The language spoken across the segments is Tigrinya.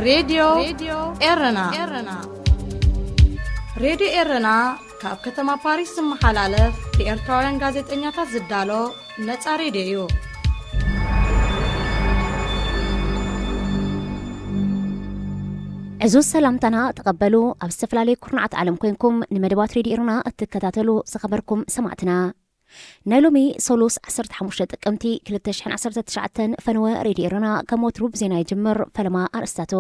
ሬድዮ ኤረና። ሬድዮ ኤረና ካብ ከተማ ፓሪስ ዝመሓላለፍ ብኤርትራውያን ጋዜጠኛታት ዝዳሎ ነጻ ሬድዮ እዩ። ዕዙዝ ሰላምታና ተቐበሉ። ኣብ ዝተፈላለዩ ኩርናዓት ዓለም ኮንኩም ንመደባት ሬድዮ ኤረና እትከታተሉ ዝኸበርኩም ሰማዕትና፣ ናይ ሎሚ ሰሉስ ዓሰርተ ሓሙሽተ ጥቅምቲ ክልተ ሽሕን ዓሰርተ ትሽዓተን ፈነወ ሬድዮ ኤረና ከም ወትሩ ብዜና ይጅምር። ፈለማ ኣርእስታቱ።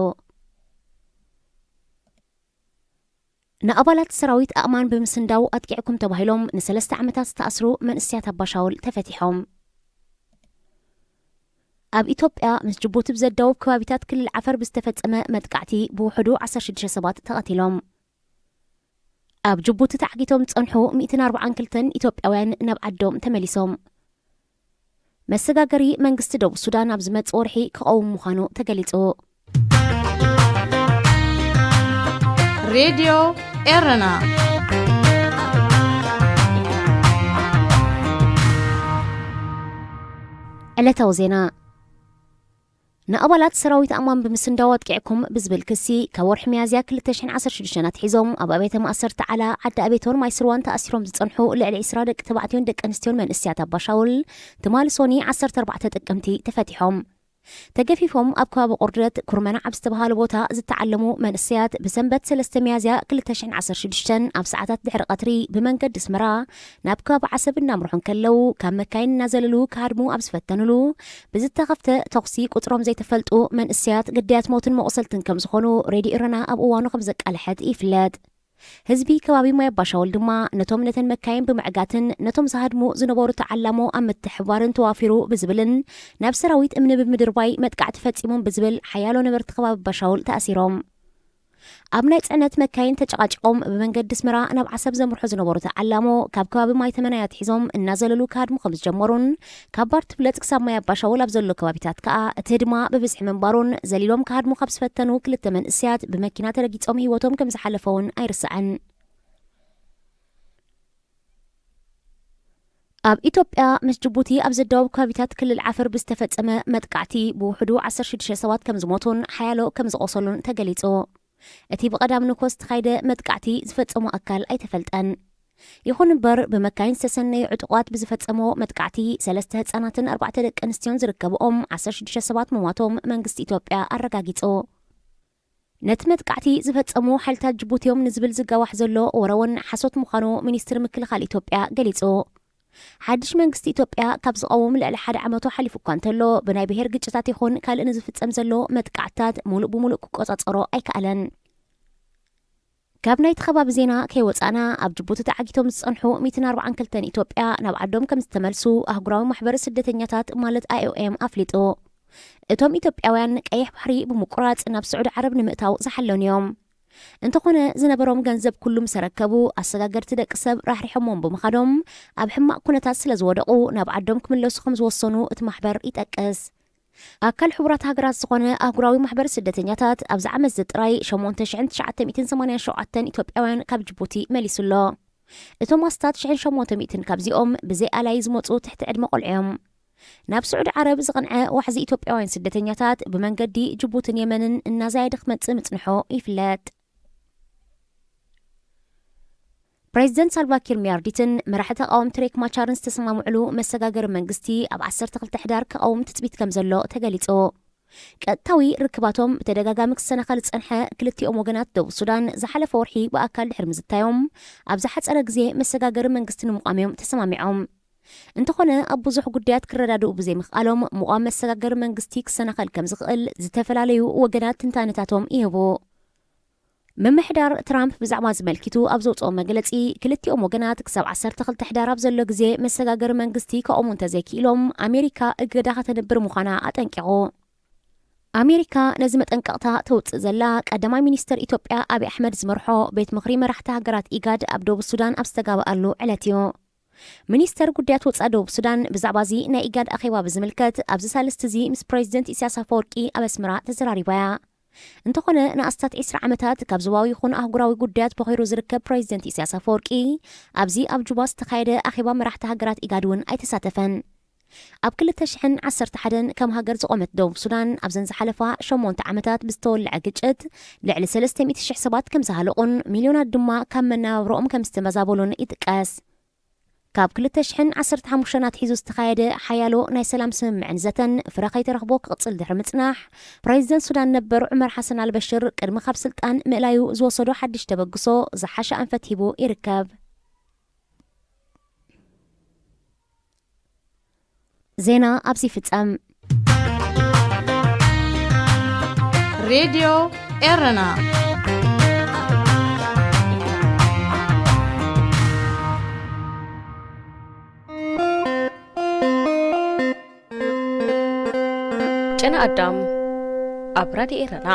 ንኣባላት ሰራዊት ኣእማን ብምስንዳው ኣጥቂዕኩም ተባሂሎም ንሰለስተ ዓመታት ዝተኣስሩ መንእሰያት ኣባሻውል ተፈቲሖም። ኣብ ኢትዮጵያ ምስ ጅቡቲ ብዘዳውብ ከባቢታት ክልል ዓፈር ብዝተፈጸመ መጥቃዕቲ ብውሕዱ ዓሰርተ ሽዱሽተ ሰባት ተቐቲሎም። ኣብ ጅቡቲ ተዓጊቶም ዝጸንሑ ሚእትን ኣርባዓን ክልተን ኢትዮጵያውያን ናብ ዓዶም ተመሊሶም። መሰጋገሪ መንግስቲ ደቡብ ሱዳን ኣብ ዝመጽእ ወርሒ ክቐውም ምዃኑ ተገሊጹ። ሬድዮ ኤረና። ዕለታዊ ዜና። ንኣባላት ሰራዊት ኣማን ብምስንዳው ኣጥቂዕኩም ብዝብል ክሲ፣ ካብ ወርሒ ሚያዝያ ክልተ ሽሕን ዓሰርተ ሽዱሽተን ኣትሒዞም ኣብ ኣብያተ ማእሰርቲ ዓላ፣ ዓዲ ኣቤቶን ማይስርዋን ተኣሲሮም ዝጸንሑ ልዕሊ ዕስራ ደቂ ተባዕትዮን ደቂ ኣንስትዮን መንእሰያት ኣባሻውል፣ ትማሊ ሶኒ ዓሰርተ ኣርባዕተ ጥቅምቲ ተፈቲሖም። ተገፊፎም ኣብ ከባቢ ቁርደት ኩርመና ኣብ ዝተባሃለ ቦታ ዝተዓለሙ መንእሰያት፣ ብሰንበት ሰለስተ ሚያዝያ ክልተ ሽሕን ዓሰርተ ሽዱሽተን ኣብ ሰዓታት ድሕሪ ቀትሪ ብመንገዲ ኣስመራ ናብ ከባቢ ዓሰብ እናምርሑ እንከለዉ፣ ካብ መካይን እናዘለሉ ክሃድሙ ኣብ ዝፈተኑሉ፣ ብዝተኸፍተ ተኹሲ ቁጽሮም ዘይተፈልጡ መንእሰያት ግዳያት ሞትን መቑሰልትን ከም ዝኾኑ ሬድዮ ኤረና ኣብ እዋኑ ከም ዘቃልሐት ይፍለጥ። ህዝቢ ከባቢ ማይ ኣባሻውል ድማ ነቶም ነተን መካይን ብምዕጋትን ነቶም ዝሃድሙ ዝነበሩ ተዓላሞ ኣብ ምትሕብባርን ተዋፊሩ ብዝብልን ናብ ሰራዊት እምኒ ብምድርባይ መጥቃዕቲ ፈጺሞም ብዝብል ሓያሎ ነበርቲ ከባቢ ኣባሻውል ተኣሲሮም። ኣብ ናይ ጽዕነት መካይን ተጨቓጭቖም ብመንገዲ ኣስመራ ናብ ዓሰብ ዘምርሑ ዝነበሩ ተዓላሞ፣ ካብ ከባቢ ማይ ተመናይ ኣትሒዞም እናዘለሉ ክሃድሙ ከም ዝጀመሩን፣ ካብ ባር ትብለጽ ክሳብ ማይ ኣባሻውል ኣብ ዘሎ ከባቢታት ከኣ እቲ ህድማ ብብዝሒ ምንባሩን፣ ዘሊሎም ክሃድሙ ካብ ዝፈተኑ ክልተ መንእሰያት ብመኪና ተረጊጾም ህይወቶም ከም ዝሓለፈ እውን ኣይርሳዕን። ኣብ ኢትዮጵያ ምስ ጅቡቲ ኣብ ዘዳወብ ከባቢታት ክልል ዓፈር ብዝተፈጸመ መጥቃዕቲ ብውሕዱ ዓሰርተ ሽዱሽተ ሰባት ከም ዝሞቱን ሓያሎ ከም ዝቖሰሉን ተገሊጹ። እቲ ብቐዳም ንኮ ዝተኻየደ መጥቃዕቲ ዝፈጸሞ ኣካል ኣይተፈልጠን። ይኹን እምበር፣ ብመካይን ዝተሰነዩ ዕጡቓት ብዝፈጸሞ መጥቃዕቲ ሰለስተ ህጻናትን ኣርባዕተ ደቂ ኣንስትዮን ዝርከብኦም ዓሰርተ ሽዱሽተ ሰባት ምሟቶም መንግስቲ ኢትዮጵያ ኣረጋጊጹ። ነቲ መጥቃዕቲ ዝፈጸሙ ሓይልታት ጅቡቲ እዮም ንዝብል ዝጋዋሕ ዘሎ ወረ እውን ሓሶት ምዃኑ ሚኒስትሪ ምክልኻል ኢትዮጵያ ገሊጹ። ሓድሽ መንግስቲ ኢትዮጵያ ካብ ዝቐውም ልዕሊ ሓደ ዓመቱ ሓሊፉ እኳ እንተሎ፣ ብናይ ብሄር ግጭታት ይኹን ካልእ ንዝፍጸም ዘሎ መጥቃዕትታት ሙሉእ ብሙሉእ ክቆጻጸሮ ኣይከኣለን። ካብ ናይቲ ከባቢ ዜና ከይወጻእና፣ ኣብ ጅቡቲ ተዓጊቶም ዝጸንሑ ሚእትን ኣርባዓን ክልተን ኢትዮጵያ ናብ ዓዶም ከም ዝተመልሱ ኣህጉራዊ ማሕበር ስደተኛታት ማለት ኣይ ኦ ኤም ኣፍሊጡ። እቶም ኢትዮጵያውያን ቀይሕ ባሕሪ ብምቁራጽ ናብ ስዑዲ ዓረብ ንምእታው ዝሓለኑ እዮም። እንተኾነ፣ ዝነበሮም ገንዘብ ኩሉ ምስ ኣረከቡ፣ ኣሰጋገርቲ ደቂ ሰብ ራሕሪሖሞም ብምኻዶም፣ ኣብ ሕማቕ ኩነታት ስለ ዝወደቑ፣ ናብ ዓዶም ክምለሱ ከም ዝወሰኑ እቲ ማሕበር ይጠቅስ። ኣካል ሕቡራት ሃገራት ዝኾነ ኣህጉራዊ ማሕበር ስደተኛታት፣ ኣብዚ ዓመት እዚ ጥራይ ሸሞንተ ሽሕን ትሽዓተ ሚእትን ሰማንያን ሸውዓተን ኢትዮጵያውያን ካብ ጅቡቲ መሊሱ ኣሎ። እቶም ኣስታት ሽሕን ሸሞንተ ሚእትን ካብዚኦም ብዘይ ኣላይ ዝመጹ ትሕቲ ዕድመ ቆልዑ እዮም። ናብ ስዑዲ ዓረብ ዝቕንዐ ዋሕዚ ኢትዮጵያውያን ስደተኛታት ብመንገዲ ጅቡትን የመንን እናዛየደ ክመጽእ ምጽንሖ ይፍለጥ። ፕሬዚደንት ሳልቫኪር ሚያርዲትን መራሒ ተቃወምቲ ሬክ ማቻርን ዝተሰማምዕሉ መሰጋገሪ መንግስቲ ኣብ ዓሰርተ ክልተ ሕዳር ክቐውም ትጽቢት ከም ዘሎ ተገሊጹ። ቀጥታዊ ርክባቶም ብተደጋጋሚ ክሰናኸል ዝጸንሐ ክልቲኦም ወገናት ደቡብ ሱዳን ዝሓለፈ ወርሒ ብኣካል ድሕሪ ምዝታዮም፣ ኣብ ዝሓጸረ ግዜ መሰጋገሪ መንግስቲ ንምቋም እዮም ተሰማሚዖም። እንተኾነ፣ ኣብ ብዙሕ ጉዳያት ክረዳድኡ ብዘይምኽኣሎም፣ ምቋም መሰጋገሪ መንግስቲ ክሰናኸል ከም ዝኽእል ዝተፈላለዩ ወገናት ትንታነታቶም ይህቡ። ምምሕዳር ትራምፕ ብዛዕባ እዚ ኣመልኪቱ ኣብ ዘውፅኦ መግለፂ፣ ክልቲኦም ወገናት ክሳብ ዓሰርተ ክልተ ሕዳር ኣብ ዘሎ ግዜ መሰጋገሪ መንግስቲ ከቑሙ እንተዘይክኢሎም፣ ኣሜሪካ እገዳ ከተንብር ምዃና ኣጠንቂቑ። ኣሜሪካ ነዚ መጠንቀቕታ ተውፅእ ዘላ፣ ቀዳማይ ሚኒስተር ኢትዮጵያ ኣብይ ኣሕመድ ዝመርሖ ቤት ምኽሪ መራሕቲ ሃገራት ኢጋድ ኣብ ደቡብ ሱዳን ኣብ ዝተጋብኣሉ ዕለት እዩ። ሚኒስተር ጉዳያት ወጻኢ ደቡብ ሱዳን ብዛዕባ እዚ ናይ ኢጋድ ኣኼባ ብዝምልከት፣ ኣብዚ ሳልስቲ እዚ ምስ ፕሬዚደንት ኢሳያስ ኣፈወርቂ ኣብ ኣስመራ ተዘራሪባ እያ። እንተኾነ፣ ንኣስታት ዕስራ ዓመታት ካብ ዞባዊ ይኹን ኣህጉራዊ ጉዳያት በኺሩ ዝርከብ ፕሬዚደንት ኢሳያስ ኣፈወርቂ፣ ኣብዚ ኣብ ጁባ ዝተኻየደ ኣኼባ መራሕቲ ሃገራት ኢጋድ እውን ኣይተሳተፈን። ኣብ ክልተ ሽሕን ዓሰርተ ሓደን ከም ሃገር ዝቖመት ደቡብ ሱዳን ኣብዘን ዝሓለፋ ሸሞንተ ዓመታት ብዝተወልዐ ግጭት ልዕሊ ሰለስተ ሚእቲ ሽሕ ሰባት ከም ዝሃለቑን ሚልዮናት ድማ ካብ መነባብሮኦም ከም ዝተመዛበሉን ይጥቀስ። ካብ ክልተ ሽሕን ዓሰርተ ሓሙሽተን ኣትሒዙ ዝተኻየደ ሓያሎ ናይ ሰላም ስምምዕን ዘተን ፍረ ከይተረኽቦ ክቕጽል ድሕሪ ምጽናሕ፣ ፕሬዚደንት ሱዳን ነበር ዑመር ሓሰን ኣልበሽር ቅድሚ ካብ ስልጣን ምእላዩ ዝወሰዶ ሓድሽ ተበግሶ ዝሓሸ ኣንፈት ሂቡ ይርከብ። ዜና ኣብዚ ይፍጸም። ሬድዮ ኤረና። ጨና ኣዳም ኣብ ራድዮ ኤረና።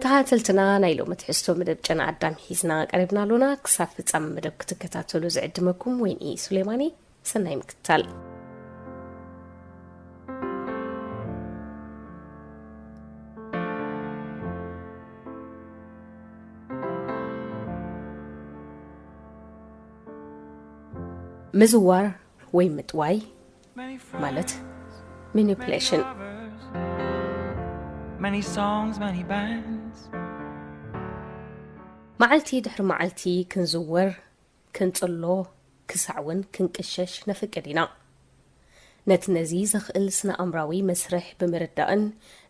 ተኸታተልትና፣ ናይ ሎሚ ትሕዝቶ መደብ ጨና ኣዳም ሒዝና ቀሪብና ኣሎና። ክሳብ ፍጻመ መደብ ክትከታተሉ ዝዕድመኩም ወይኒ ሱሌማኒ። ሰናይ ምክትታል። ምዝዋር ወይ ምጥዋይ ማለት ማኒፑሌሽን። Many songs, many bands. መዓልቲ ድሕሪ መዓልቲ ክንዝወር፣ ክንጽሎ፣ ክሳዕ እውን ክንቅሸሽ ነፍቅድ ኢና። ነቲ ነዚ ዘኽእል ስነ ኣእምራዊ መስርሕ ብምርዳእን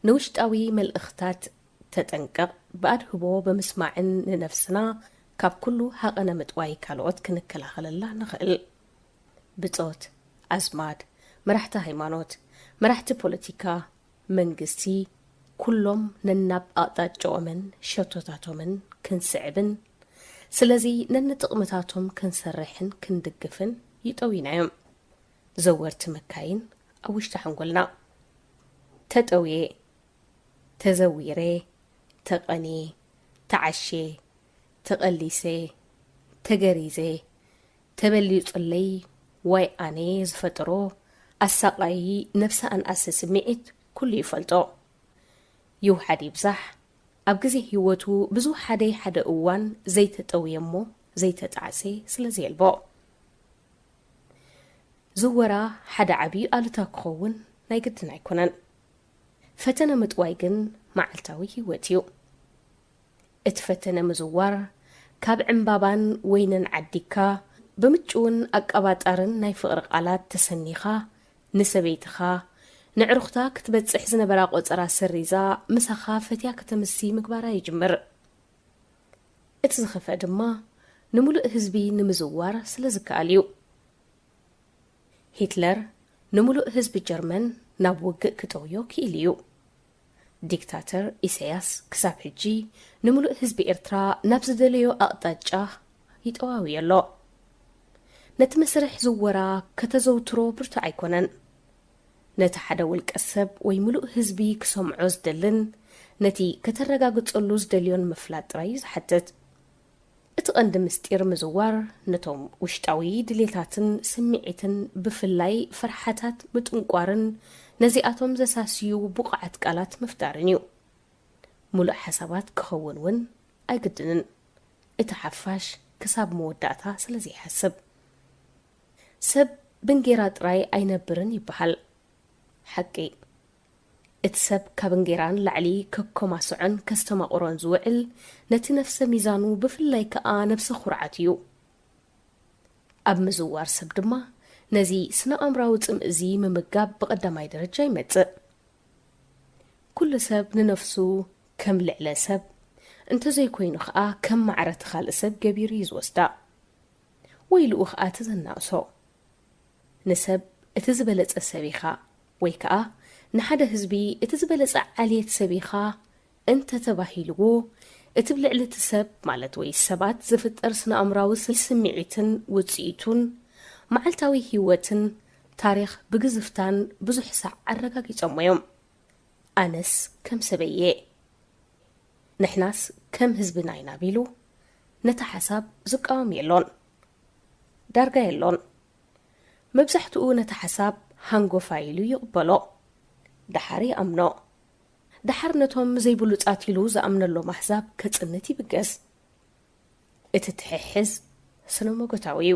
ንውሽጣዊ መልእኽታት ተጠንቀቕ ብኣድህቦ ብምስማዕን ንነፍስና ካብ ኩሉ ሃቐነ ምጥዋይ ካልኦት ክንከላኸለላ ንኽእል። ብጾት፣ ኣዝማድ፣ መራሕቲ ሃይማኖት፣ መራሕቲ ፖለቲካ፣ መንግስቲ፣ ኩሎም ነናብ ኣቕጣጫኦምን ሸቶታቶምን ክንስዕብን፣ ስለዚ ነንጥቕምታቶም ክንሰርሕን ክንድግፍን ይጠውዩና እዮም። ዘወርቲ መካይን ኣብ ውሽጢ ሓንጎልና። ተጠውየ፣ ተዘዊረ፣ ተቐንየ፣ ተዓሽየ፣ ተቐሊሰ፣ ተገሪዘ፣ ተበሊጹለይ ዋይ ኣነ ዝፈጠሮ ኣሳቓዪ ነብሰ ኣንኣሲ ስምዒት ኩሉ ይፈልጦ። ይውሓድ ይብዛሕ፣ ኣብ ግዜ ህይወቱ ብዙሕ ሓደ ሓደ እዋን ዘይተጠውየ እሞ ዘይተጣዕሰ ስለ ዘየልቦ። ዝወራ ሓደ ዓቢ ኣሉታ ክኸውን ናይ ግድን ኣይኮነን። ፈተነ ምጥዋይ ግን መዓልታዊ ህይወት እዩ። እቲ ፈተነ ምዝዋር፣ ካብ ዕምባባን ወይንን ዓዲግካ፣ ብምቹውን ኣቀባጣርን ናይ ፍቕሪ ቃላት ተሰኒኻ፣ ንሰበይትኻ፣ ንዕሩኽታ ክትበጽሕ ዝነበራ ቆጸራ ሰሪዛ፣ ምሳኻ ፈትያ ከተምሲ ምግባራ ይጅምር። እቲ ዝኸፍአ ድማ፣ ንምሉእ ህዝቢ ንምዝዋር ስለ ዝከኣል እዩ። ሂትለር ንምሉእ ህዝቢ ጀርመን ናብ ውግእ ክጠውዮ ክኢሉ እዩ። ዲክታተር ኢሳያስ ክሳብ ሕጂ ንምሉእ ህዝቢ ኤርትራ ናብ ዝደለዮ ኣቕጣጫ ይጠዋውዮ ኣሎ። ነቲ መስርሕ ዝወራ ከተዘውትሮ ብርቱዕ ኣይኮነን። ነቲ ሓደ ውልቀ ሰብ ወይ ምሉእ ህዝቢ ክሰምዖ ዝደልን ነቲ ከተረጋግጸሉ ዝደልዮን ምፍላጥ ጥራይ እዩ ዝሓትት። እቲ ቀንዲ ምስጢር ምዝዋር ነቶም ውሽጣዊ ድሌታትን ስምዒትን ብፍላይ ፍርሓታት ምጥንቋርን ነዚኣቶም ዘሳስዩ ብቑዓት ቃላት ምፍጣርን እዩ። ምሉእ ሓሳባት ክኸውን እውን ኣይግድንን። እቲ ሓፋሽ ክሳብ መወዳእታ ስለ ዘይሓስብ። ሰብ ብንጌራ ጥራይ ኣይነብርን ይበሃል። ሓቂ። እቲ ሰብ ካብ እንጌራ ንላዕሊ ከኮማስዖን ከስተማቕሮን ዝውዕል፣ ነቲ ነፍሰ ሚዛኑ ብፍላይ ከኣ ነብሰ ኩርዓት እዩ። ኣብ ምዝዋር ሰብ ድማ ነዚ ስነ ኣእምራዊ ጽምእ እዚ ምምጋብ ብቐዳማይ ደረጃ ይመጽእ። ኩሉ ሰብ ንነፍሱ ከም ልዕለ ሰብ፣ እንተዘይኮይኑ ከኣ ከም ማዕረ እቲ ካልእ ሰብ ገቢሩ እዩ ዝወስዳ። ወይ ኢሉ ከኣ እቲ ዘናእሶ። ንሰብ እቲ ዝበለጸ ሰብ ኢኻ፣ ወይ ከኣ ንሓደ ህዝቢ እቲ ዝበለጸ ዓሌት ሰብ ኢኻ እንተ ተባሂልዎ፣ እቲ ብልዕሊ እቲ ሰብ ማለት ወይ ሰባት ዝፍጠር ስነ ኣእምራዊ ስል ስምዒትን ውጽኢቱን መዓልታዊ ህይወትን ታሪኽ ብግዝፍታን ብዙሕ ሳዕ ኣረጋጊጾሞ እዮም። ኣነስ ከም ሰበይ እየ። ንሕናስ ከም ህዝብና ኢና ቢሉ ነቲ ሓሳብ ዝቃወም የሎን። ዳርጋ የሎን። መብዛሕትኡ ነቲ ሓሳብ ሃንጎፋይ ኢሉ ይቕበሎ። ደሓር ይኣምኖ። ደሓር ነቶም ዘይብሉጻት ኢሉ ዝኣምነሎም ኣሕዛብ ከጽንት ይብገስ። እቲ ትሕሕዝ ስነ-መጎታዊ እዩ።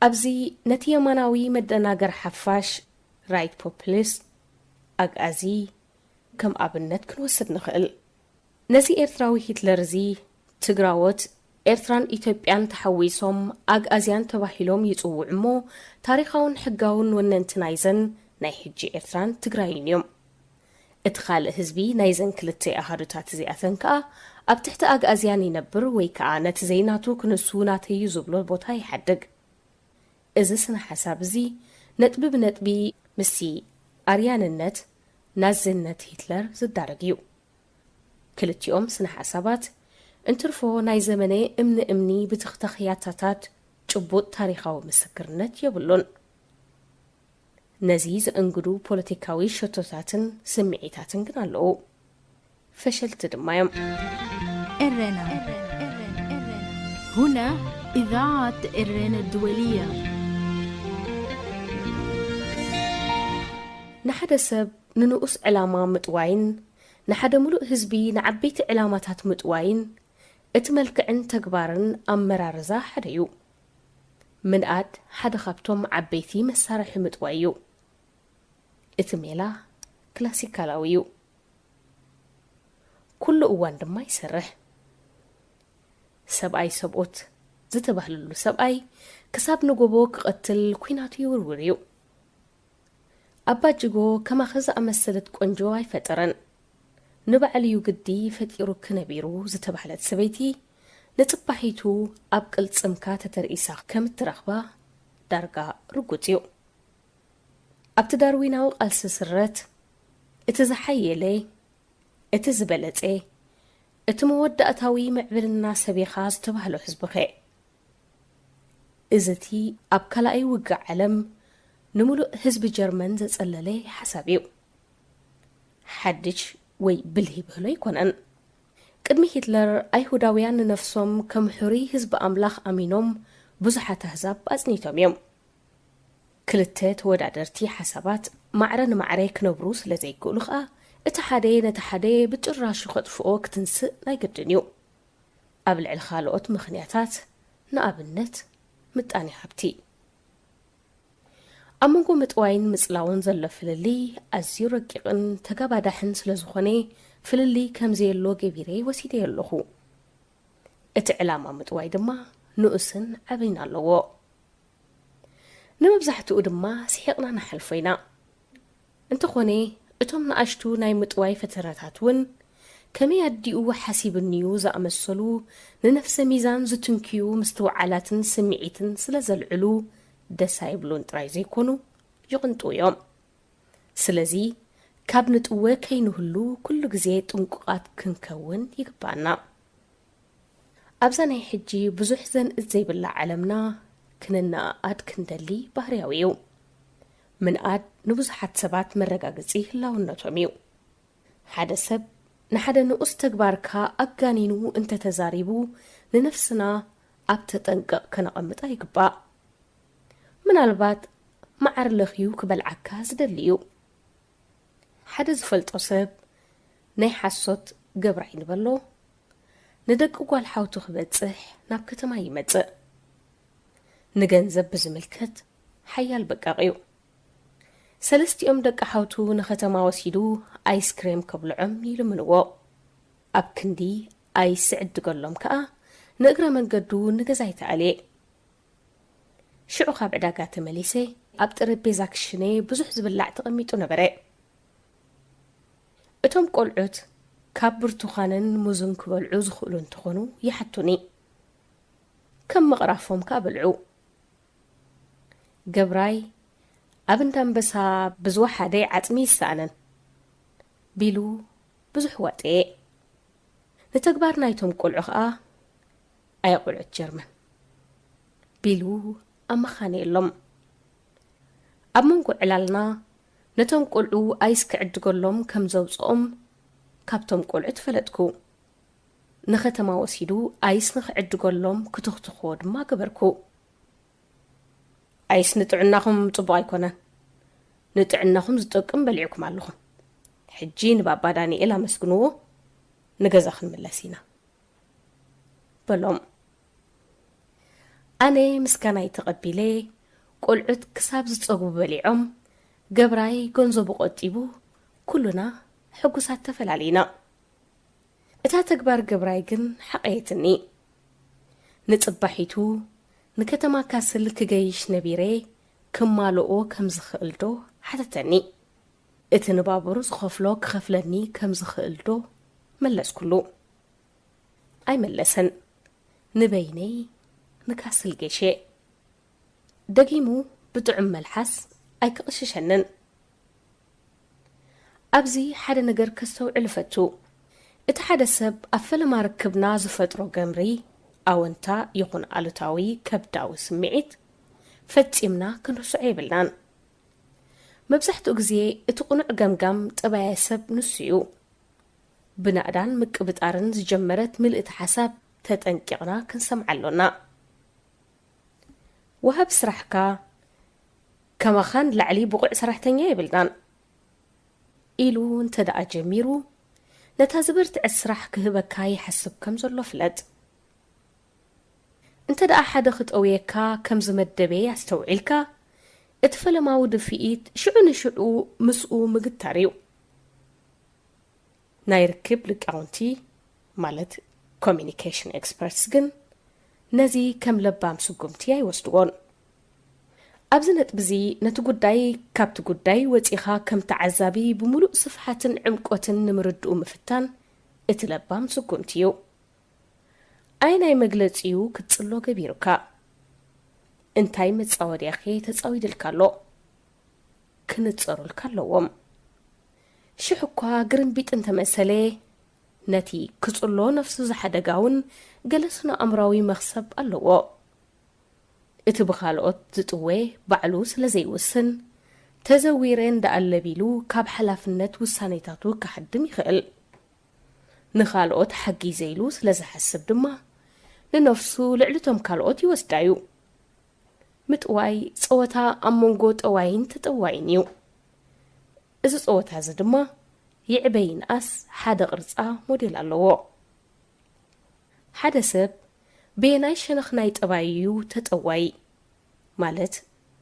ኣብዚ ነቲ የማናዊ መደናገር ሓፋሽ፣ ራይት ፖፕሊስት፣ ኣግኣዚ ከም ኣብነት ክንወስድ ንኽእል። ነዚ ኤርትራዊ ሂትለር እዚ ትግራዎት ኤርትራን ኢትዮጵያን ተሓዊሶም ኣግኣዝያን ተባሂሎም ይጽውዑ እሞ፣ ታሪኻውን ሕጋውን ወነንቲ ናይዘን ናይ ሕጂ ኤርትራን ትግራይን እዮም። እቲ ካልእ ህዝቢ ናይዘን ክልተ ኣሃዱታት እዚኣተን ከኣ ኣብ ትሕቲ ኣግኣዝያን ይነብር ወይ ከኣ ነቲ ዘይናቱ ክንሱ ናተይ እዩ ዝብሎ ቦታ ይሓድግ። እዚ ስነ ሓሳብ እዚ ነጥቢ ብነጥቢ ምስቲ ኣርያንነት ናዝነት ሂትለር ዝዳረግ እዩ። ክልቲኦም ስነ ሓሳባት እንትርፎ ናይ ዘመነ እምኒ እምኒ ብትኽተኽያታታት ጭቡጥ ታሪኻዊ ምስክርነት የብሉን። ነዚ ዘእንግዱ ፖለቲካዊ ሸቶታትን ስምዒታትን ግን ኣለዉ። ፈሸልቲ ድማ እዮም። ኤረና ሁና ኢዛዓት ኤረና ድወልያ። ንሓደ ሰብ ንንኡስ ዕላማ ምጥዋይን ንሓደ ምሉእ ህዝቢ ንዓበይቲ ዕላማታት ምጥዋይን እቲ መልክዕን ተግባርን ኣመራርዛ ሓደ እዩ። ምንኣድ ሓደ ካብቶም ዓበይቲ መሳርሒ ምጥዋይ እዩ። እቲ ሜላ ክላሲካላዊ እዩ። ኩሉ እዋን ድማ ይሰርሕ። ሰብኣይ ሰብኦት ዝተባህለሉ ሰብኣይ ክሳብ ንጎቦ ክቐትል ኲናቱ ይውርውር እዩ። ኣባ ጅጎ ከማኺ ዝኣመሰለት ቆንጆ ኣይፈጠረን። ንባዕሉ እዩ ግዲ ፈጢሩኪ ነቢሩ ዝተባህለት ሰበይቲ ንጽባሒቱ ኣብ ቅልጽምካ ተተርኢሳ ከም እትረኽባ ዳርጋ ርጉጽ እዩ። ኣብቲ ዳርዊናዊ ቃልሲ ስረት እቲ ዝሓየለ፣ እቲ ዝበለጸ፣ እቲ መወዳእታዊ ምዕብልና ሰብ ኢኻ ዝተባህሎ ህዝብኸ? እዚ እቲ ኣብ ካልኣይ ውግእ ዓለም ንምሉእ ህዝቢ ጀርመን ዘጸለለ ሓሳብ እዩ። ሓድሽ ወይ ብልሂ ብህሎ ኣይኮነን። ቅድሚ ሂትለር ኣይሁዳውያን ንነፍሶም ከም ሕሩይ ህዝቢ ኣምላኽ ኣሚኖም ብዙሓት ኣህዛብ ኣጽኒቶም እዮም። ክልተ ተወዳደርቲ ሓሳባት ማዕረ ንማዕረ ክነብሩ ስለ ዘይክእሉ ኸኣ እቲ ሓደ ነቲ ሓደ ብጭራሹ ከጥፍኦ ክትንስእ ናይ ግድን እዩ። ኣብ ልዕሊ ካልኦት ምኽንያታት፣ ንኣብነት ምጣኔ ሃብቲ። ኣብ መንጎ ምጥዋይን ምጽላውን ዘሎ ፍልልይ ኣዝዩ ረቂቕን ተጋባዳሕን ስለ ዝኾነ ፍልልይ ከም ዘየሎ ገቢረ ወሲደዮ ኣለኹ። እቲ ዕላማ ምጥዋይ ድማ ንኡስን ዓብይን ኣለዎ። ንመብዛሕትኡ ድማ ስሒቕና ንሓልፎ ኢና። እንተኾነ እቶም ንኣሽቱ ናይ ምጥዋይ ፈተነታት እውን ከመይ ኣዲኡ ሓሲብኒዩ ዝኣመሰሉ ንነፍሰ ሚዛን ዝትንክዩ ምስትውዓላትን ስምዒትን ስለ ዘልዕሉ ደስ ኣይብሉን ጥራይ ዘይኮኑ ይቕንጡ እዮም። ስለዚ ካብ ንጥወ ከይንህሉ ኩሉ ግዜ ጥንቁቓት ክንከውን ይግባና። ኣብዛ ናይ ሕጂ ብዙሕ ዘንእድ ዘይብላ ዓለምና ክንነኣኣድ ክንደሊ ባህርያዊ እዩ። ምንኣድ ንብዙሓት ሰባት መረጋገጺ ህላውነቶም እዩ። ሓደ ሰብ ንሓደ ንኡስ ተግባርካ ኣጋኒኑ እንተተዛሪቡ ንነፍስና ኣብ ተጠንቀቕ ከነቐምጣ ይግባእ። ምናልባት መዓር ለኽዩ ክበልዓካ ዝደሊ እዩ። ሓደ ዝፈልጦ ሰብ ናይ ሓሶት ገብራይ ንበሎ ንደቂ ጓል ሓውቱ ክበጽሕ ናብ ከተማ ይመጽእ። ንገንዘብ ብዝምልከት ሓያል በቃቕ እዩ። ሰለስቲኦም ደቂ ሓውቱ ንከተማ ወሲዱ ኣይስክሬም ከብልዖም ይልምንዎ። ኣብ ክንዲ ኣይስ ዕድገሎም ከኣ ንእግረ መንገዱ ንገዛይ ተኣልየ። ሽዑ ካብ ዕዳጋ ተመሊሰ ኣብ ጠረጴዛ ክሽነ ብዙሕ ዝብላዕ ተቐሚጡ ነበረ። እቶም ቆልዑት ካብ ብርቱኻንን ሙዝን ክበልዑ ዝኽእሉ እንተኾኑ ይሓቱኒ። ከም ምቕራፎም ከኣ በልዑ። ገብራይ ኣብ እንዳ ኣንበሳ ብዝወሓደ ዓጽሚ ይሰኣነን ቢሉ ብዙሕ ዋጠየ። ንተግባር ናይቶም ቆልዑ ኸኣ ኣየ ቆልዑት ጀርመን ቢሉ ኣመኻነየሎም። ኣብ መንጎ ዕላልና ነቶም ቆልዑ ኣይስ ክዕድገሎም ከም ዘውጽኦም ካብቶም ቆልዑት ፈለጥኩ። ንኸተማ ወሲዱ ኣይስ ንኽዕድገሎም ክትኽትኽዎ ድማ ገበርኩ። ኣይስ ንጥዕናኹም ጽቡቕ ኣይኮነን። ንጥዕናኹም ዝጠቅም በሊዕኩም ኣለኹም። ሕጂ ንባባ ዳንኤል ኣመስግንዎ፣ ንገዛ ክንምለስ ኢና በሎም። ኣነ ምስጋናይ ተቐቢለ፣ ቆልዑት ክሳብ ዝጸግቡ በሊዖም፣ ገብራይ ገንዘቡ ቆጢቡ፣ ኩሉና ሕጉሳት ተፈላሊና። እታ ተግባር ገብራይ ግን ሓቐየትኒ። ንጽባሒቱ ንከተማ ካስል ክገይሽ ነቢረ ክማልኦ ከም ዝኽእል ዶ ሓተተኒ። እቲ ንባቡር ዝኸፍሎ ክኸፍለኒ ከም ዝኽእል ዶ መለስኩሉ። ኣይመለሰን። ንበይነይ ንካስል ገይሸ። ደጊሙ ብጥዑም መልሓስ ኣይክቕሽሸንን። ኣብዚ ሓደ ነገር ከስተውዕል እፈቱ። እቲ ሓደ ሰብ ኣብ ፈለማ ርክብና ዝፈጥሮ ገምሪ፣ ኣወንታ ይኹን ኣሉታዊ ከብዳዊ ስምዒት፣ ፈጺምና ክንርስዖ የብልናን። መብዛሕትኡ ግዜ እቲ ቅኑዕ ገምጋም ጠባየ ሰብ ንሱ እዩ። ብናእዳን ምቅብጣርን ዝጀመረት ምልእቲ ሓሳብ ተጠንቂቕና ክንሰምዓ ኣሎና። ወሃቢ ስራሕካ፣ ከማኻ ንላዕሊ ብቑዕ ሰራሕተኛ የብልናን ኢሉ እንተ ደኣ ጀሚሩ፣ ነታ ዝበርትዐት ስራሕ ክህበካ ይሓስብ ከም ዘሎ ፍለጥ። እንተ ደኣ ሓደ ክጠውየካ ከም ዝመደበ ኣስተውዒልካ፣ እቲ ፈለማዊ ድፍኢት ሽዑ ንሽዑ ምስኡ ምግታር እዩ። ናይ ርክብ ሊቃውንቲ፣ ማለት ኮሚኒኬሽን ኤክስፐርትስ፣ ግን ነዚ ከም ለባም ስጉምቲ ኣይወስድዎን። ኣብዚ ነጥቢ እዚ ነቲ ጉዳይ ካብቲ ጉዳይ ወጺኻ ከም ተዓዛቢ ብምሉእ ስፍሓትን ዕምቆትን ንምርድኡ ምፍታን እቲ ለባም ስጉምቲ እዩ። ኣየናይ መግለጺ እዩ ክትጽሎ ገቢሩካ? እንታይ መጻወድያኸ ተጻዊድልካ ኣሎ? ክንጸሩልካ ኣለዎም። ሽሕ እኳ ግርምቢጥ እንተመሰለ፣ ነቲ ክጽሎ ነፍሱ ዝሓደጋ እውን ገለ ስነ ኣእምራዊ መኽሰብ ኣለዎ። እቲ ብኻልኦት ዝጥወ ባዕሉ ስለ ዘይውስን፣ ተዘዊረ እንዳኣለቢሉ ካብ ሓላፍነት ውሳኔታቱ ክሓድም ይኽእል። ንኻልኦት ሓጊዘ ኢሉ ስለ ዝሓስብ ድማ፣ ንነፍሱ ልዕሊ እቶም ካልኦት ይወስዳ እዩ። ምጥዋይ ጸወታ ኣብ መንጎ ጠዋይን ተጠዋይን እዩ። እዚ ጸወታ እዚ ድማ ይዕበ ይንኣስ ሓደ ቅርጻ ሞዴል ኣለዎ። ሓደ ሰብ በየናይ ሸነኽ ናይ ጠባይ እዩ ተጠዋይ? ማለት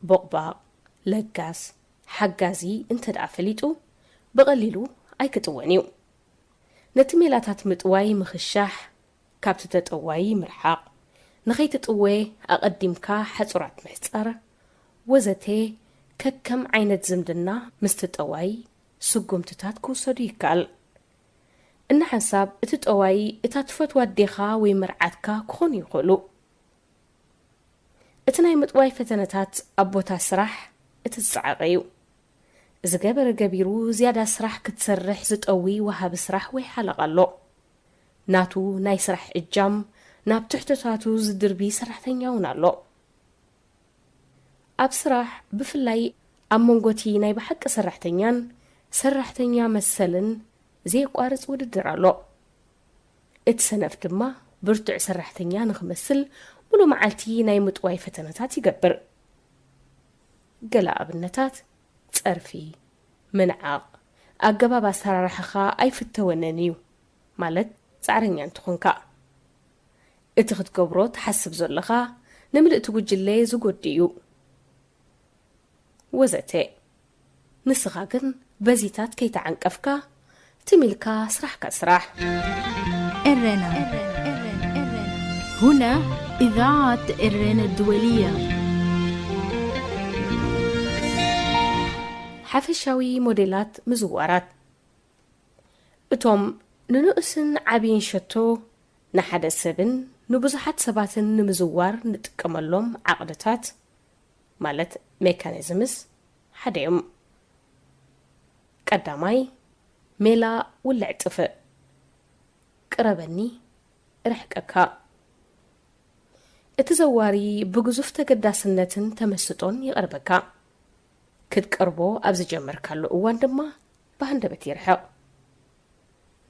ቦቕባቕ፣ ለጋስ፣ ሓጋዚ እንተ ደኣ ፈሊጡ፣ ብቐሊሉ ኣይክጥወን እዩ። ነቲ ሜላታት ምጥዋይ ምኽሻሕ፣ ካብቲ ተጠዋይ ምርሓቕ፣ ንኸይትጥወ ኣቐዲምካ ሓጹራት ምሕጻር፣ ወዘተ ከከም ዓይነት ዝምድና ምስቲ ጠዋይ ስጉምትታት ክውሰዱ ይከኣል። እንሓንሳብ እቲ ጠዋይ እታ ትፈትዋ ኣዴኻ ወይ መርዓትካ ክኾኑ ይኽእሉ። እቲ ናይ ምጥዋይ ፈተነታት ኣብ ቦታ ስራሕ እቲ ዝጸዓቐ እዩ። ዝገበረ ገቢሩ ዝያዳ ስራሕ ክትሰርሕ ዝጠዊ ወሃቢ ስራሕ ወይ ሓለቓ ኣሎ። ናቱ ናይ ስራሕ እጃም ናብ ትሕቶታቱ ዝድርቢ ሰራሕተኛ እውን ኣሎ። ኣብ ስራሕ፣ ብፍላይ ኣብ መንጎ እቲ ናይ ብሓቂ ሰራሕተኛን ሰራሕተኛ መሰልን፣ ዘየቋርጽ ውድድር ኣሎ። እቲ ሰነፍ ድማ ብርቱዕ ሰራሕተኛ ንኽመስል፣ ሙሉእ መዓልቲ ናይ ምጥዋይ ፈተነታት ይገብር። ገለ ኣብነታት፣ ጸርፊ፣ ምንዓቕ፣ ኣገባብ ኣሰራርሓኻ ኣይፍተወንን እዩ፣ ማለት ጻዕረኛ እንተኾንካ። እቲ ክትገብሮ ትሓስብ ዘለኻ ንምልእቲ ጉጅለ ዝጎዲ እዩ፣ ወዘተ። ንስኻ ግን በዚታት ከይተዓንቀፍካ፣ ትም ኢልካ ስራሕካ ስራሕ። ኤረና። هنا إذاعة إرينا الدولية. ሓፈሻዊ ሞዴላት ምዝዋራት። እቶም ንንኡስን ዓብይን ሸቶ ንሓደ ሰብን ንብዙሓት ሰባትን ንምዝዋር ንጥቀመሎም ዓቕድታት፣ ማለት ሜካኒዝምስ፣ ሓደ እዮም። ቀዳማይ፣ ሜላ ውልዕ ጥፍእ። ቅረበኒ፣ እርሕቀካ። እቲ ዘዋሪ ብግዙፍ ተገዳስነትን ተመስጦን ይቐርበካ። ክትቀርቦ ኣብ ዝጀመርካሉ እዋን ድማ ብሃንደበት ይርሕቕ።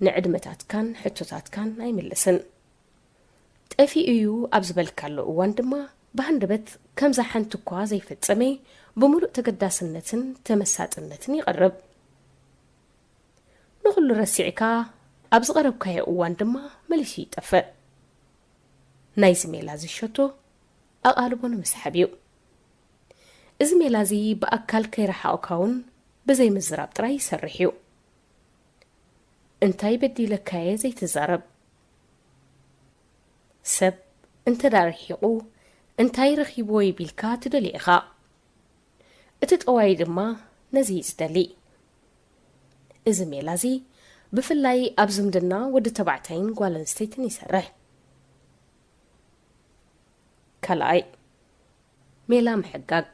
ንዕድመታትካን ሕቶታትካን ኣይምልስን። ጠፊኡ እዩ ኣብ ዝበልካሉ እዋን ድማ ብሃንደበት ከምዛ ሓንቲ እኳ ዘይፈጸመ ብምሉእ ተገዳስነትን ተመሳጥነትን ይቐርብ። ንኹሉ ረሲዕካ ኣብ ዝቐረብካዮ እዋን ድማ መሊሱ ይጠፍእ። ናይዚ ሜላ እዚ ሸቶ ኣቓልቦ ንምስሓብ እዩ። እዚ ሜላ እዚ ብኣካል ከይረሓቑካ እውን ብዘይ ምዝራብ ጥራይ ይሰርሕ እዩ። እንታይ በዲለካየ ዘይትዛረብ? ሰብ እንተ ደኣ ርሒቑ እንታይ ረኺብዎ እዩ ቢልካ ትደልዮ ኢኻ። እቲ ጠዋይ ድማ ነዚ እዩ ዝደሊ። እዚ ሜላ እዚ ብፍላይ ኣብ ዝምድና ወዲ ተባዕታይን ጓል ኣንስተይትን ይሰርሕ። ካልኣይ፣ ሜላ ምሕጋግ።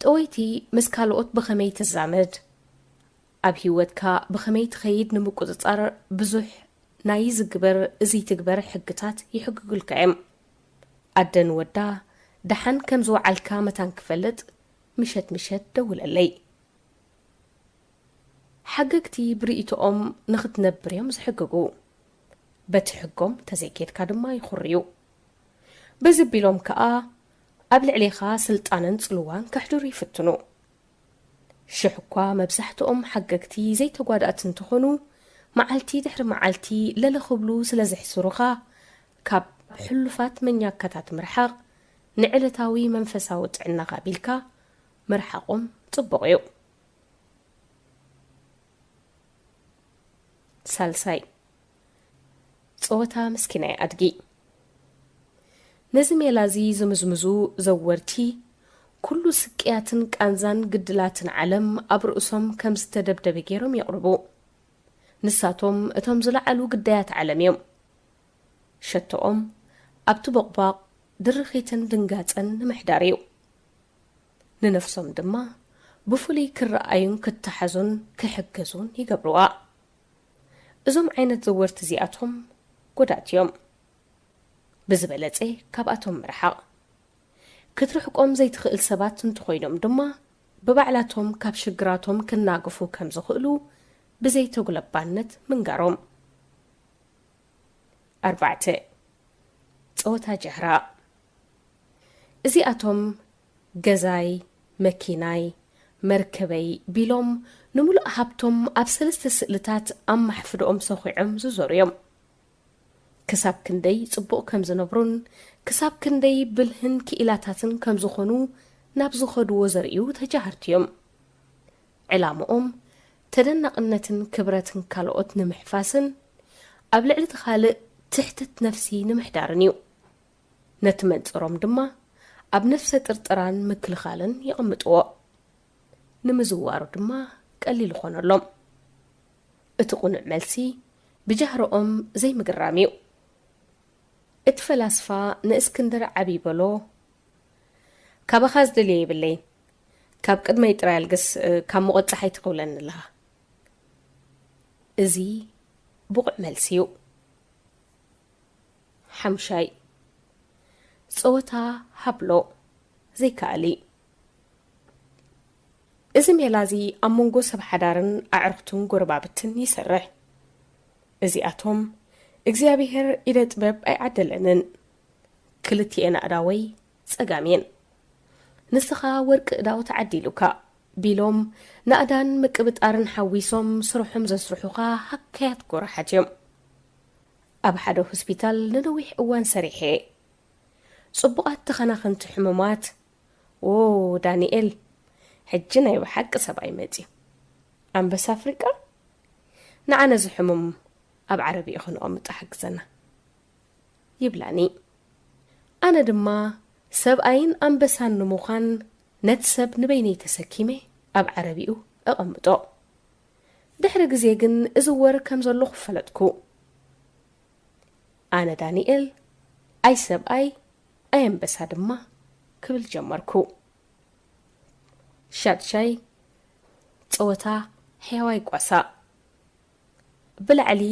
ጠወይቲ ምስ ካልኦት ብኸመይ ትዛመድ፣ ኣብ ህይወትካ ብኸመይ ትኸይድ ንምቁጽጻር ብዙሕ ናይ ዝግበር ዘይትግበር ሕግታት ይሕግጉልካ እዮም። ኣደ ንወዳ ደሓን ከም ዝወዓልካ መታን ክፈልጥ ምሸት ምሸት ደውለለይ። ሓገግቲ ብርእይቶኦም ንኽትነብር እዮም ዝሕግጉ። በቲ ሕጎም ተዘይኬድካ ድማ ይኹርዩ። በዚ ቢሎም ከኣ ኣብ ልዕሌኻ ስልጣንን ጽልዋን ከሕድሩ ይፍትኑ። ሽሕ እኳ መብዛሕትኦም ሓገግቲ ዘይተጓዳእቲ እንተኾኑ፣ መዓልቲ ድሕሪ መዓልቲ ለለ ክብሉ ስለ ዝሕስሩኻ፣ ካብ ሕሉፋት መኛካታት ምርሓቕ ንዕለታዊ መንፈሳዊ ጥዕናኻ ቢልካ ምርሓቖም ጽቡቕ እዩ። ሳልሳይ፣ ጸወታ ምስኪናይ ኣድጊ። ነዚ ሜላ እዚ ዝምዝምዙ ዘወርቲ፣ ኩሉ ስቅያትን ቃንዛን ግድላትን ዓለም ኣብ ርእሶም ከም ዝተደብደበ ገይሮም የቕርቡ። ንሳቶም እቶም ዝለዓሉ ግዳያት ዓለም እዮም። ሸቶኦም ኣብቲ ቦቕቧቕ ድርኺትን ድንጋጸን ንምሕዳር እዩ። ንነፍሶም ድማ ብፍሉይ ክረኣዩን ክተሓዙን ክሕገዙን ይገብርዋ። እዞም ዓይነት ዘወርቲ እዚኣቶም ጎዳእቲ እዮም። ብዝበለጸ ካብኣቶም ምርሓቕ። ክትርሕቆም ዘይትኽእል ሰባት እንተኾይኖም ድማ፣ ብባዕላቶም ካብ ሽግራቶም ክናገፉ ከም ዝኽእሉ ብዘይተጉለባነት ምንጋሮም። ኣርባዕተ፣ ጸወታ ጃህራ። እዚኣቶም ገዛይ፣ መኪናይ፣ መርከበይ ቢሎም፣ ንምሉእ ሃብቶም ኣብ ሰለስተ ስእልታት ኣብ ማሕፍድኦም ሰኺዖም ዝዞሩ እዮም። ክሳብ ክንደይ ጽቡቕ ከም ዝነብሩን ክሳብ ክንደይ ብልህን ክኢላታትን ከም ዝኾኑ ናብ ዝኸድዎ ዘርእዩ ተጃሃርቲ እዮም። ዕላምኦም ተደናቕነትን ክብረትን ካልኦት ንምሕፋስን ኣብ ልዕሊ እቲ ካልእ ትሕትት ነፍሲ ንምሕዳርን እዩ። ነቲ መንጽሮም ድማ ኣብ ነፍሰ ጥርጥራን ምክልኻልን የቐምጥዎ። ንምዝዋሩ ድማ ቀሊል ይኾነሎም። እቲ ቅኑዕ መልሲ ብጃህርኦም ዘይምግራም እዩ። እቲ ፈላስፋ ንእስክንድር ዓቢ በሎ፣ "ካባኻ ዝደልዮ የብለይን። ካብ ቅድመይ ጥራይ ኣልግስ፣ ካብ ሙቐት ጸሓይ ትኽውለኒ ኣለኻ." እዚ ብቑዕ መልሲ እዩ። ሓምሻይ፣ ጸወታ ሃብሎ፣ ዘይከኣሊ። እዚ ሜላ እዚ ኣብ መንጎ ሰብ ሓዳርን ኣዕሩኽትን ጎረባብትን ይሰርሕ። እዚኣቶም እግዚኣብሄር ኢደ ጥበብ ኣይዓደለንን። ክልቲኤን ኣእዳወይ ጸጋም እየን። "ንስኻ ወርቂ እዳው ተዓዲሉካ" ቢሎም፣ ናእዳን ምቅብጣርን ሓዊሶም ስርሖም ዘስርሑኻ ሃካያት ጎራሓት እዮም። ኣብ ሓደ ሆስፒታል ንነዊሕ እዋን ሰሪሐ እየ። ጽቡቓት ተኸናኸንቲ ሕሙማት፣ "ዎ ዳንኤል፣ ሕጂ ናይ ብሓቂ ሰብኣይ መጺኡ። ኣንበሳ ኣፍሪቃ፣ ንዓነ እዚ ሕሙም ኣብ ዓረብኡ ከነቐምጦ ሓግዘና" ይብላኒ። ኣነ ድማ ሰብኣይን ኣንበሳን ንምዃን ነቲ ሰብ ንበይነይ ተሰኪመ ኣብ ዓረብኡ እቐምጦ። ድሕሪ ግዜ ግን እዝወር ከም ዘለኹ ፈለጥኩ። ኣነ ዳንኤል፣ ኣይ ሰብኣይ፣ ኣይ ኣንበሳ ድማ ክብል ጀመርኩ። ሻድሻይ፣ ጸወታ ሕያዋይ ጓሳ። ብላዕሊ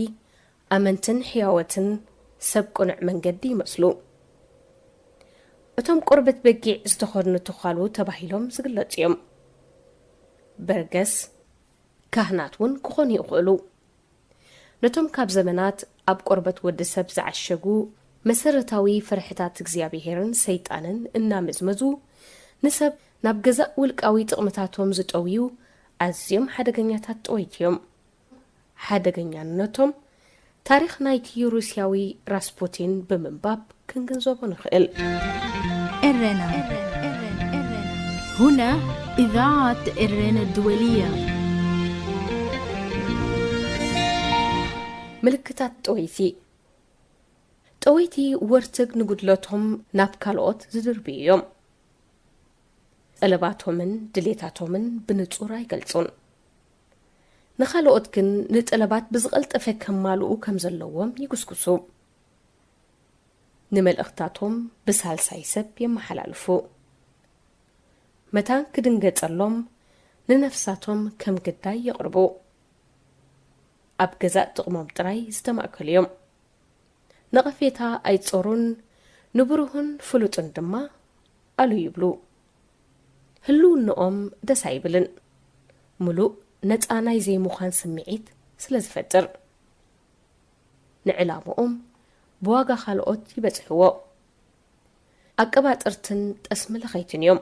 ኣመንትን ሕያወትን ሰብ ቅኑዕ መንገዲ ይመስሉ። እቶም ቆርበት በጊዕ ዝተኸድኑ ተዃሉ ተባሂሎም ዝግለጹ እዮም። በርገስ፣ ካህናት እውን ክኾኑ ይኽእሉ። ነቶም ካብ ዘመናት ኣብ ቆርበት ወዲ ሰብ ዝዓሸጉ መሰረታዊ ፍርሕታት እግዚኣብሄርን ሰይጣንን እናመዝመዙ፣ ንሰብ ናብ ገዛእ ውልቃዊ ጥቕምታቶም ዝጠውዩ ኣዝዮም ሓደገኛታት ጠወይቲ እዮም። ሓደገኛነቶም ታሪኽ ናይቲ ሩስያዊ ራስፑቲን ብምንባብ ክንግንዘቦ ንኽእል። ኤረና። هنا إذاعة إرينا الدولية. ምልክታት ጠወይቲ። ጠወይቲ ወርትግ ንጉድለቶም ናብ ካልኦት ዝድርብዩ እዮም። ጠለባቶምን ድሌታቶምን ብንጹር ኣይገልጹን። ንኻልኦት ግን ንጠለባት ብዝቐልጠፈ ከማልኡ ከም ዘለዎም ይጉስጉሱ። ንመልእኽታቶም ብሳልሳይ ሰብ የመሓላልፉ። መታን ክድንገጸሎም ንነፍሳቶም ከም ግዳይ የቕርቡ። ኣብ ገዛእ ጥቕሞም ጥራይ ዝተማእከሉ እዮም። ነቐፌታ ኣይጾሩን፣ ንብሩህን ፍሉጥን ድማ ኣሉ ይብሉ። ህልውንኦም ደስ ኣይብልን፣ ምሉእ ነጻ ናይ ዘይምዃን ስምዒት ስለ ዝፈጥር። ንዕላምኦም ብዋጋ ካልኦት ይበጽሕዎ። ኣቀባጥርትን ጠስሚ ለኸይትን እዮም።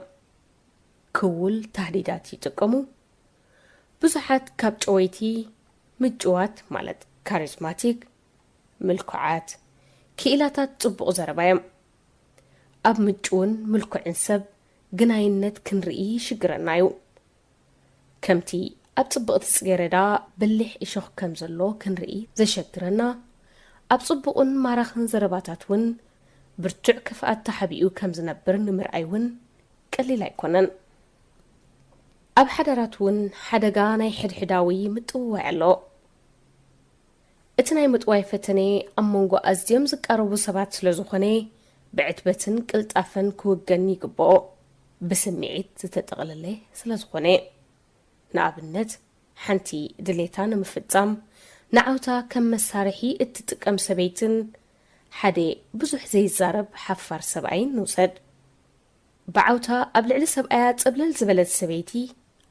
ክውል ታህዲዳት ይጥቀሙ። ብዙሓት ካብ ጨወይቲ ምጭዋት ማለት ካሪዝማቲክ፣ ምልኩዓት፣ ክኢላታት ጽቡቕ ዘረባ እዮም። ኣብ ምጭውን ምልኩዕን ሰብ ግናይነት ክንርኢ ይሽግረና እዩ። ከምቲ ኣብ ጽብቕቲ ጽጌረዳ በሊሕ እሾኽ ከም ዘሎ ክንርኢ ዘሸግረና፣ ኣብ ጽቡቕን ማራኽን ዘረባታት እውን ብርቱዕ ክፍኣት ተሓቢኡ ከም ዝነብር ንምርኣይ እውን ቀሊል ኣይኮነን። ኣብ ሓዳራት እውን ሓደጋ ናይ ሕድሕዳዊ ምጥውዋይ ኣሎ። እቲ ናይ ምጥዋይ ፈተነ ኣብ መንጎ ኣዝዮም ዝቃረቡ ሰባት ስለ ዝኾነ፣ ብዕትበትን ቅልጣፈን ክውገን ይግብኦ። ብስምዒት ዝተጠቕለለ ስለ ዝኾነ። ንኣብነት፣ ሓንቲ ድሌታ ንምፍጻም ንዓውታ ከም መሳርሒ እትጥቀም ሰበይትን ሓደ ብዙሕ ዘይዛረብ ሓፋር ሰብኣይን ንውሰድ። ብዓውታ ኣብ ልዕሊ ሰብኣያ ጽብለል ዝበለት ሰበይቲ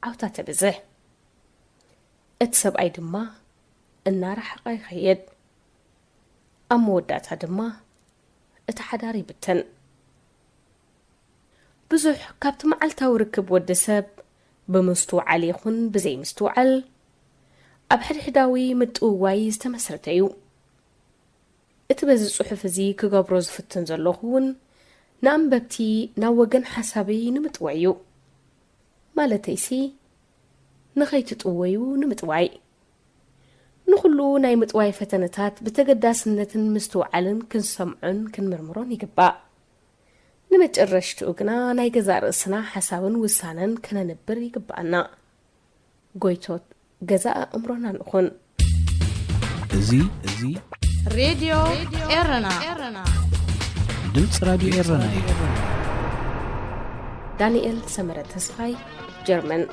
ዓውታ ተብዝሕ። እቲ ሰብኣይ ድማ እናረሓቐ ይኸይድ። ኣብ መወዳእታ ድማ እቲ ሓዳር ይብተን። ብዙሕ ካብቲ መዓልታዊ ርክብ ወዲ ሰብ ብምስትውዓል ይኹን ብዘይምስትውዓል ኣብ ሕድሕዳዊ ምጥውዋይ ዝተመስረተ እዩ። እቲ በዚ ጽሑፍ እዚ ክገብሮ ዝፍትን ዘለኹ እውን ንኣንበብቲ ናብ ወገን ሓሳበይ ንምጥዋይ እዩ። ማለተይሲ ንኸይትጥወዩ ንምጥዋይ። ንኹሉ ናይ ምጥዋይ ፈተነታት ብተገዳስነትን ምስትውዓልን ክንሰምዖን ክንምርምሮን ይግባእ። ንመጨረሽትኡ ግና ናይ ገዛእ ርእስና ሓሳብን ውሳነን ከነንብር ይግባኣና። ጎይቶት ገዛእ ኣእምሮና ንኹን። እዚ፣ እዚ ሬድዮ ኤረና። ድምፂ ራድዮ ኤረና እዩ። ዳንኤል ሰመረ ተስፋይ፣ ጀርመን።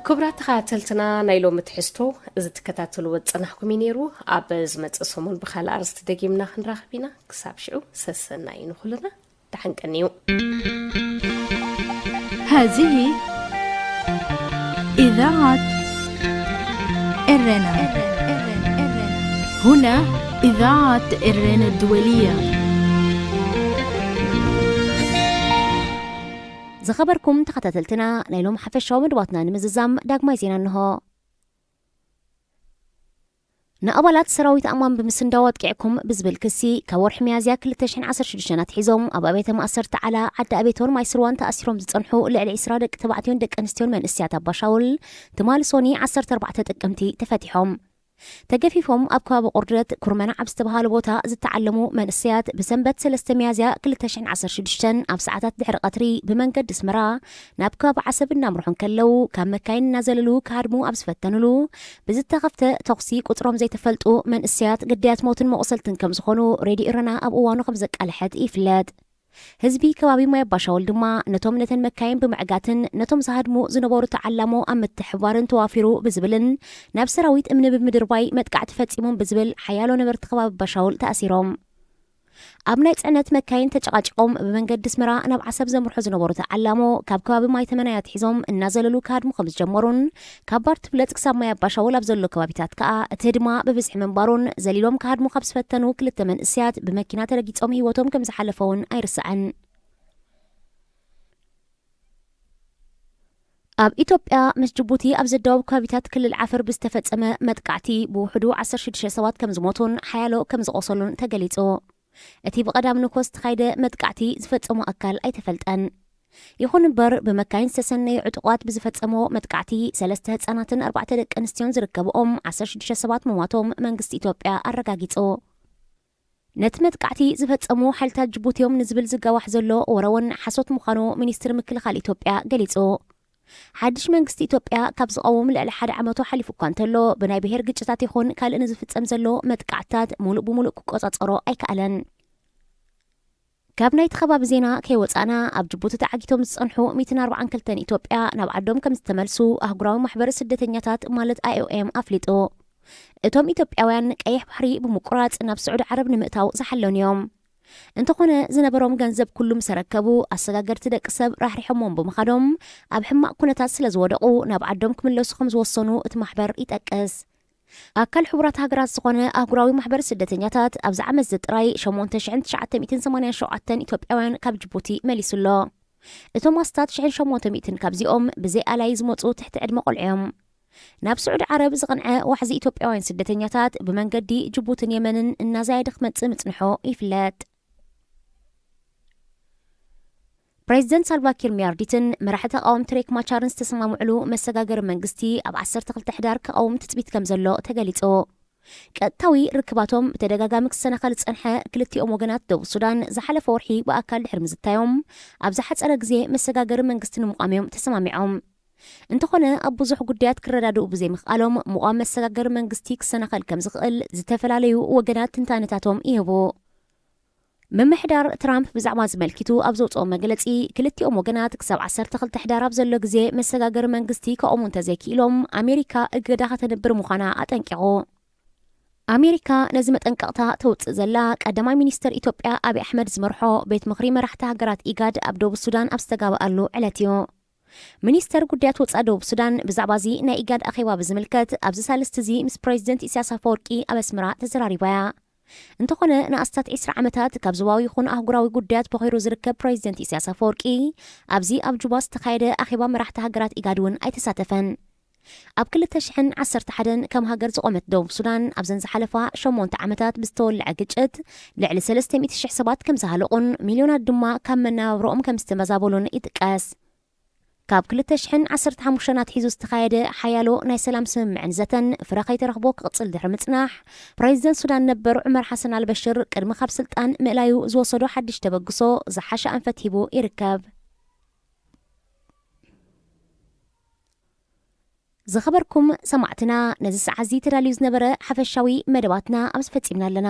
ክቡራት ተኸታተልትና፣ ናይ ሎሚ ትሕዝቶ እዚ ትከታተልዎ ዝጸናሕኩም እዩ ነይሩ። ኣብ ዝመጽእ ሰሙን ብኻልእ ኣርእስቲ ደጊምና ክንራኸብ ኢና። ክሳብ ሽዑ ሰሰናዩ ንኹልና። ደሓን ቀንዩ። هذه إذاعة إرنا. هنا إذاعة إرنا الدولية. ዝኸበርኩም ተኸታተልትና፣ ናይ ሎም ሓፈሻዊ መደባትና ንምዝዛም ዳግማይ ዜና እንሆ። ንኣባላት ሰራዊት ኣማን ብምስንዳው ኣጥቂዕኩም ብዝብል ክሲ፣ ካብ ወርሒ ሚያዝያ ክልተ ሽሕን ዓሰርተ ሽዱሽተን ኣትሒዞም ኣብ ኣብያተ ማእሰርቲ ዓላ፣ ዓዲ ኣቤቶን ማይስርዋን ተኣሲሮም ዝጸንሑ ልዕሊ ዕስራ ደቂ ተባዕትዮን ደቂ ኣንስትዮን መንእሰያት ኣባሻውል፣ ትማሊ ሶኒ ዓሰርተ ኣርባዕተ ጥቅምቲ ተፈቲሖም። ተገፊፎም ኣብ ከባቢ ቁርደት ኩርመና ኣብ ዝተባሃለ ቦታ ዝተዓለሙ መንእሰያት፣ ብሰንበት ሰለስተ ሚያዝያ ክልተ ሽሕን ዓሰርተ ሽዱሽተን ኣብ ሰዓታት ድሕሪ ቀትሪ ብመንገዲ ኣስመራ ናብ ከባቢ ዓሰብ እናምርሑ እንከለዉ፣ ካብ መካይን እናዘለሉ ክሃድሙ ኣብ ዝፈተኑሉ፣ ብዝተኸፍተ ተኹሲ ቁጽሮም ዘይተፈልጡ መንእሰያት ግዳያት ሞትን መቑሰልትን ከም ዝኾኑ ሬድዮ ኤረና ኣብ እዋኑ ከም ዘቃልሐት ይፍለጥ። ህዝቢ ከባቢ ማይ ኣባሻውል ድማ ነቶም ነተን መካይን ብምዕጋትን ነቶም ዝሃድሙ ዝነበሩ ተዓላሞ ኣብ ምትሕብባርን ተዋፊሩ ብዝብልን ናብ ሰራዊት እምኒ ብምድርባይ መጥቃዕቲ ፈጺሞም ብዝብል ሓያሎ ነበርቲ ከባቢ ኣባሻውል ተኣሲሮም። ኣብ ናይ ጽዕነት መካይን ተጨቓጪቖም ብመንገዲ ኣስመራ ናብ ዓሰብ ዘምርሑ ዝነበሩ ተዓላሞ፣ ካብ ከባቢ ማይ ተመናይ ኣትሒዞም እናዘለሉ ክሃድሙ ከም ዝጀመሩን፣ ካብ ባር ትብለጽ ክሳብ ማይ ኣባሻውል ኣብ ዘሎ ከባቢታት ከኣ እቲ ህድማ ብብዝሒ ምንባሩን፣ ዘሊሎም ክሃድሙ ካብ ዝፈተኑ ክልተ መንእሰያት ብመኪና ተረጊጾም ህይወቶም ከም ዝሓለፈ እውን ኣይርሳዕን። ኣብ ኢትዮጵያ ምስ ጅቡቲ ኣብ ዘደዋውብ ከባቢታት ክልል ዓፈር ብዝተፈጸመ መጥቃዕቲ ብውሕዱ ዓሰርተ ሽዱሽተ ሰባት ከም ዝሞቱን ሓያሎ ከም ዝቖሰሉን ተገሊጹ። እቲ ብቐዳም ንኮ ዝተኻየደ መጥቃዕቲ ዝፈጸሞ ኣካል ኣይተፈልጠን። ይኹን እምበር፣ ብመካይን ዝተሰነዩ ዕጡቓት ብዝፈጸሞ መጥቃዕቲ ሰለስተ ህጻናትን ኣርባዕተ ደቂ ኣንስትዮን ዝርከብኦም ዓሰርተ ሽዱሽተ ሰባት ምሟቶም መንግስቲ ኢትዮጵያ ኣረጋጊጹ። ነቲ መጥቃዕቲ ዝፈጸሙ ሓይልታት ጅቡቲ እዮም ንዝብል ዝጋዋሕ ዘሎ ወረ እውን ሓሶት ምዃኑ ሚኒስትሪ ምክልኻል ኢትዮጵያ ገሊጹ። ሓድሽ መንግስቲ ኢትዮጵያ ካብ ዝቐውም ልዕሊ ሓደ ዓመቱ ሓሊፉ እኳ እንተሎ፣ ብናይ ብሄር ግጭታት ይኹን ካልእ ንዝፍጸም ዘሎ መጥቃዕትታት ሙሉእ ብሙሉእ ክቆጻጸሮ ኣይከኣለን። ካብ ናይቲ ከባቢ ዜና ከይወጻእና፣ ኣብ ጅቡቲ ተዓጊቶም ዝጸንሑ ሚእትን ኣርባዓን ክልተን ኢትዮጵያ ናብ ዓዶም ከም ዝተመልሱ ኣህጉራዊ ማሕበር ስደተኛታት ማለት ኣይኦኤም ኣፍሊጡ። እቶም ኢትዮጵያውያን ቀይሕ ባሕሪ ብምቁራጽ ናብ ስዑዲ ዓረብ ንምእታው ዝሓለኑ እዮም። እንተኾነ፣ ዝነበሮም ገንዘብ ኩሉ ምስ ኣረከቡ፣ ኣሰጋገርቲ ደቂ ሰብ ራሕሪሖሞም ብምኻዶም፣ ኣብ ሕማቕ ኩነታት ስለ ዝወደቑ፣ ናብ ዓዶም ክምለሱ ከም ዝወሰኑ እቲ ማሕበር ይጠቅስ። ኣካል ሕቡራት ሃገራት ዝኾነ ኣህጉራዊ ማሕበር ስደተኛታት፣ ኣብዚ ዓመት እዚ ጥራይ ሸሞንተ ሽሕን ትሽዓተ ሚእትን ሰማንያን ሸውዓተን ኢትዮጵያውያን ካብ ጅቡቲ መሊሱ ኣሎ። እቶም ኣስታት ሽሕን ሸሞንተ ሚእትን ካብዚኦም ብዘይ ኣላይ ዝመጹ ትሕቲ ዕድመ ቆልዑ እዮም። ናብ ስዑዲ ዓረብ ዝቐንዐ ዋሕዚ ኢትዮጵያውያን ስደተኛታት ብመንገዲ ጅቡትን የመንን እናዛየደ ክመጽእ ምጽንሖ ይፍለጥ። ፕሬዚደንት ሳልቫኪር ሚያርዲትን መራሒ ተቃወምቲ ሬክ ማቻርን ዝተሰማምዕሉ መሰጋገሪ መንግስቲ ኣብ ዓሰርተ ክልተ ሕዳር ክቐውም ትጽቢት ከም ዘሎ ተገሊጹ። ቀጥታዊ ርክባቶም ብተደጋጋሚ ክሰናኸል ዝጸንሐ ክልቲኦም ወገናት ደቡብ ሱዳን ዝሓለፈ ወርሒ ብኣካል ድሕሪ ምዝታዮም፣ ኣብ ዝሓጸረ ግዜ መሰጋገሪ መንግስቲ ንምቋም እዮም ተሰማሚዖም። እንተኾነ፣ ኣብ ብዙሕ ጉዳያት ክረዳድኡ ብዘይምኽኣሎም፣ ምቋም መሰጋገሪ መንግስቲ ክሰናኸል ከም ዝኽእል ዝተፈላለዩ ወገናት ትንታነታቶም ይህቡ። ምምሕዳር ትራምፕ ብዛዕባ ዝመልኪቱ ኣብ ዘውፅኦ መግለፂ፣ ክልቲኦም ወገናት ክሳብ ዓሰርተ ክልተ ሕዳር ኣብ ዘሎ ግዜ መሰጋገሪ መንግስቲ ከቑሙ እንተዘይክኢሎም፣ ኣሜሪካ እገዳ ከተንብር ምዃና ኣጠንቂቑ። ኣሜሪካ ነዚ መጠንቀቕታ ተውፅእ ዘላ፣ ቀዳማይ ሚኒስተር ኢትዮጵያ ኣብይ ኣሕመድ ዝመርሖ ቤት ምኽሪ መራሕቲ ሃገራት ኢጋድ ኣብ ደቡብ ሱዳን ኣብ ዝተጋብኣሉ ዕለት እዩ። ሚኒስተር ጉዳያት ወፃኢ ደቡብ ሱዳን ብዛዕባ እዚ ናይ ኢጋድ ኣኼባ ብዝምልከት ኣብዚ ሳልስቲ እዚ ምስ ፕሬዚደንት ኢሳያስ ኣፈወርቂ ኣብ ኣስመራ ተዘራሪባ እያ። እንተኾነ ንኣስታት ዕስራ ዓመታት ካብ ዞባዊ ይኹን ኣህጉራዊ ጉዳያት ቦኺሩ ዝርከብ ፕሬዚደንት ኢሳያስ ኣፈወርቂ ኣብዚ ኣብ ጁባ ዝተኻየደ ኣኼባ መራሕቲ ሃገራት ኢጋድ እውን ኣይተሳተፈን። ኣብ ክልተ ሽሕን ዓሰርተ ሓደን ከም ሃገር ዝቖመት ደቡብ ሱዳን ኣብዘን ዝሓለፋ ሸሞንተ ዓመታት ብዝተወልዐ ግጭት ልዕሊ ሰለስተ ሚእቲ ሽሕ ሰባት ከም ዝሃለቑን ሚልዮናት ድማ ካብ መነባብሮኦም ከም ዝተመዛበሉን ይጥቀስ። ካብ ክልተ ሽሕን ዓሰርተ ሓሙሽተን ኣትሒዙ ዝተኻየደ ሓያሎ ናይ ሰላም ስምምዕን ዘተን ፍረ ከይተረኽቦ ክቕጽል ድሕሪ ምጽናሕ፣ ፕሬዚደንት ሱዳን ነበር ዑመር ሓሰን ኣልበሽር ቅድሚ ካብ ስልጣን ምእላዩ ዝወሰዶ ሓድሽ ተበግሶ ዝሓሸ ኣንፈት ሂቡ ይርከብ። ዝኸበርኩም ሰማዕትና፣ ነዚ ሰዓት እዚ ተዳልዩ ዝነበረ ሓፈሻዊ መደባትና ኣብዚ ፈጺምና ኣለና።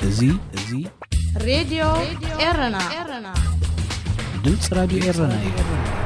እዚ እዚ ሬድዮ ኤረና ድምፂ ራድዮ ኤረና እዩ።